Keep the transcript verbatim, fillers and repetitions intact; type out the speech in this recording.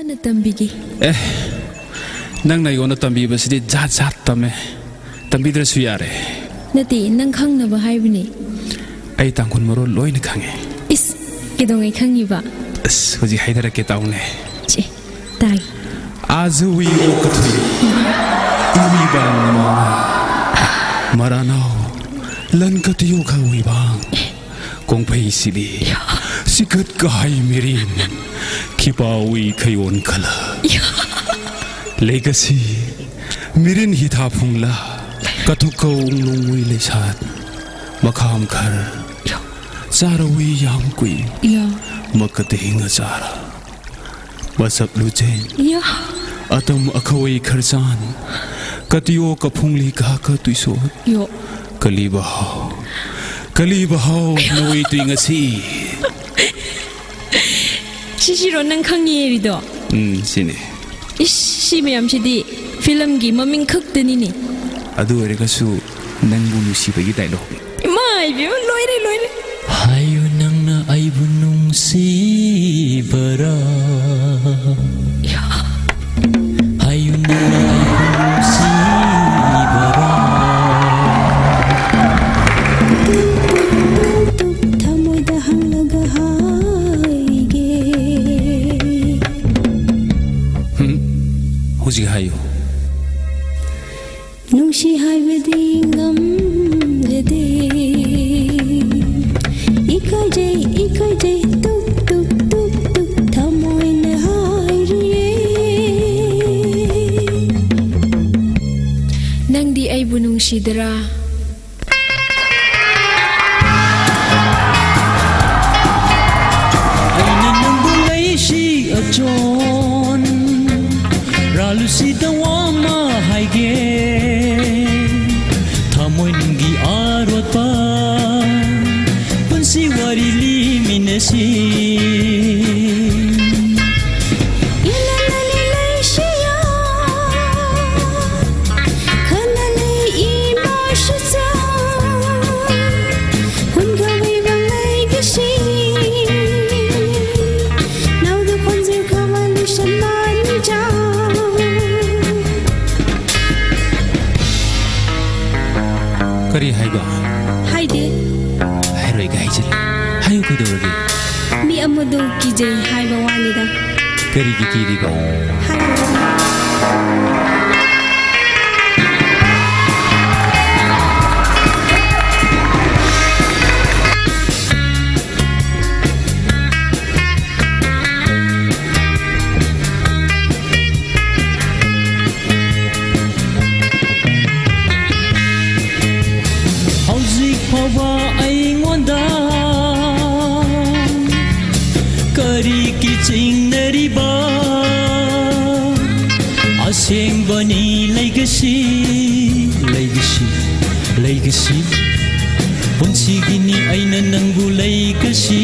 ꯅ ꯇꯝꯕꯤꯒꯦ꯫ ꯑꯦ, ꯅꯪꯅ ꯑꯩꯉꯣꯟꯗ ꯇꯝꯕꯤꯕꯁꯤꯗꯤ ꯖꯥꯠ ꯖꯥꯠ ꯇꯝꯃꯦ꯫ ꯇꯝꯕꯤꯗ꯭ꯔꯁꯨ ꯌꯥꯔꯦ꯫ ꯅꯠꯇꯦ, ꯅꯪ ꯈꯪꯅꯕ ꯍꯥꯏꯕꯅꯦ꯫ ꯑꯩ ꯇꯥꯡꯈꯨꯜ ꯃꯔꯣꯜ ꯂꯣꯏꯅ ꯈꯪꯉꯦ꯫ ꯏꯁ, ꯀꯩꯗꯧꯉꯩ ꯈꯪꯉꯤꯕ? ꯑꯁ, ꯍꯧꯖꯤꯛ ꯍꯥꯏꯊꯔꯛꯀꯦ ꯇꯥꯎꯅꯦ꯫ ꯆꯦ, ꯇꯥꯏ꯫ ꯑꯖꯋꯤ ꯑꯣꯀꯊꯨꯏ, ꯏꯋꯤ ꯕꯥꯡꯃ, ꯃꯔꯥꯅꯥꯎ, ꯂꯟ ꯀꯇꯤꯌꯣ ꯈꯥꯋꯤ ꯕꯥꯡ꯫ ꯀꯣꯡꯐꯩ ꯁꯤꯂꯤ, ꯁꯤꯀꯠ ꯀꯍꯥꯏ ꯃꯤꯔꯤꯟ, ꯈꯤꯄꯥꯎꯏ ꯈꯩꯌꯣꯟ ꯈꯂ꯫ ꯂꯩꯒꯁꯤ, ꯃꯤꯔꯤꯟ ꯍꯤꯊꯥ ꯐꯨꯡꯂ, ꯀꯊꯨꯛꯀꯧ ꯎꯪꯅꯨꯡ ꯎꯏ ꯂꯩꯁꯥꯠ, ꯃꯈꯥꯝ ꯈꯔ, ꯆꯥꯔꯧꯏ ꯌꯥꯝ ꯀꯨꯏ, ꯃꯀꯇ ꯍꯤꯡꯉ ꯆꯥꯔ꯫ ꯃꯁꯛ ꯂꯨꯆꯦꯟ, ꯑꯇꯝ ꯑꯈꯋꯩ ꯈꯔꯆꯥꯟ, ꯀꯇꯤꯌꯣ ꯀꯐꯨꯡꯂꯤ ꯀꯍꯥꯀ ꯇꯨꯏꯁꯣ꯫ ꯀꯂꯤ ꯕꯍꯥꯎ, ꯀꯂꯤ ꯕꯍꯥꯎ, ꯅꯣꯏ ꯇꯨꯏ ꯉꯁꯤ꯫ ꯁꯤꯁꯤꯔꯣ ꯅꯪ ꯈꯪꯉꯦ ꯍꯥꯏꯔꯤꯗꯣ? ꯎꯝ, ꯁꯤꯅꯦ꯫ ꯏꯁ, ꯁꯤ ꯃꯌꯥꯝꯁꯤꯗꯤ ꯐꯤꯂꯝꯒꯤ ꯃꯃꯤꯡ ꯈꯛꯇꯅꯤꯅꯦ꯫ ꯑꯗꯨ ꯑꯣꯏꯔꯒꯁꯨ ꯅꯪꯕꯨ ꯅꯨꯡꯁꯤꯕꯒꯤ ꯗꯥꯏꯂꯣꯛꯅꯤ꯫ ꯏꯃꯥ ꯏꯕꯦꯝꯃ, ꯂꯣꯏꯔꯦ, ꯂꯣꯏꯔꯦ꯫ ꯍꯥꯏꯌꯨ ꯅꯪꯅ ꯑꯩꯕꯨ ꯅꯨꯡꯁꯤꯕꯔꯥ? ꯍꯥꯏꯌꯨ ꯅꯪꯅ ꯑꯩꯕꯨ ꯅꯨꯡꯁꯤꯕꯔꯥ? ꯊꯃꯣꯏꯗ ꯍꯪꯂꯒ ꯍꯥꯏꯒꯦ꯫ ꯍꯧꯖꯤꯛ ꯍꯥꯏꯌꯨ꯫ ꯅꯨꯡꯁꯤ ꯍꯥꯏꯕꯗꯤ ꯉꯝꯖꯗꯦ꯫ ꯏꯀꯥꯏꯖꯩ, ꯏꯀꯥꯏꯖꯩ, ꯇꯨꯛ, ꯇꯨꯛ, ꯇꯨꯛ, ꯇꯨꯛ, ꯊꯃꯣꯏꯅ ꯍꯥꯏꯔꯤꯌꯦ꯫ ꯅꯪꯗꯤ ꯑꯩꯕꯨ ꯅꯨꯡꯁꯤꯗ꯭ꯔꯥ? ꯑꯩꯅ ꯅꯪꯕꯨ ꯂꯩꯁꯤ ꯑꯆꯣꯟ, ꯔꯥꯂꯨꯁꯤꯗ ꯋꯥ ꯑꯃ ꯍꯥꯏꯒꯦ꯫ ꯊꯃꯣꯏꯅꯨꯡꯒꯤ ꯑꯔꯣꯠꯄ ꯄꯨꯟꯁꯤ ꯋꯥꯔꯤ ꯂꯤꯃꯤꯟꯅꯁꯤ꯫ ꯏꯂꯥꯂꯤ ꯂꯩꯁꯤꯌꯥ, ꯈꯅꯂꯤ ꯏꯃꯥ ꯁꯨꯆꯥ, ꯍꯨꯟꯒꯥꯋꯤ ꯋꯥꯡꯂꯩꯒꯤꯁꯤ, ꯅꯥꯎꯗ ꯈꯣꯟꯖꯦꯜ ꯈꯋꯥꯂꯤ ꯁꯟ ꯀꯔꯤ ꯍꯥꯏꯕ? ꯍꯥꯏꯗꯦ꯫ ꯍꯥꯏꯔꯣꯏꯒ ꯍꯥꯏꯖꯤꯜꯂꯦ꯫ ꯍꯥꯏꯌꯨ, ꯀꯩꯗꯧꯔꯒꯦ? ꯃꯤ ꯑꯃꯗꯣ ꯀꯤꯖꯩ ꯍꯥꯏꯕ ꯋꯥꯅꯤꯗ꯫ ꯀꯔꯤꯒꯤ ꯀꯤꯔꯤꯕ? ꯍꯥꯏꯔꯣꯏ꯫ ꯍꯧꯖꯤꯛ ꯐꯥꯎꯕ ꯑꯩꯉꯣꯟꯗ ꯀꯔꯤꯒꯤ ꯆꯤꯡꯅꯔꯤꯕ? ꯑꯁꯦꯡꯕꯅꯤ ꯂꯩꯒꯁꯤ, ꯂꯩꯒꯁꯤ, ꯂꯩꯒꯁꯤ꯫ ꯄꯨꯟꯁꯤꯒꯤꯅꯤ ꯑꯩꯅ ꯅꯪꯕꯨ ꯂꯩꯒꯁꯤ꯫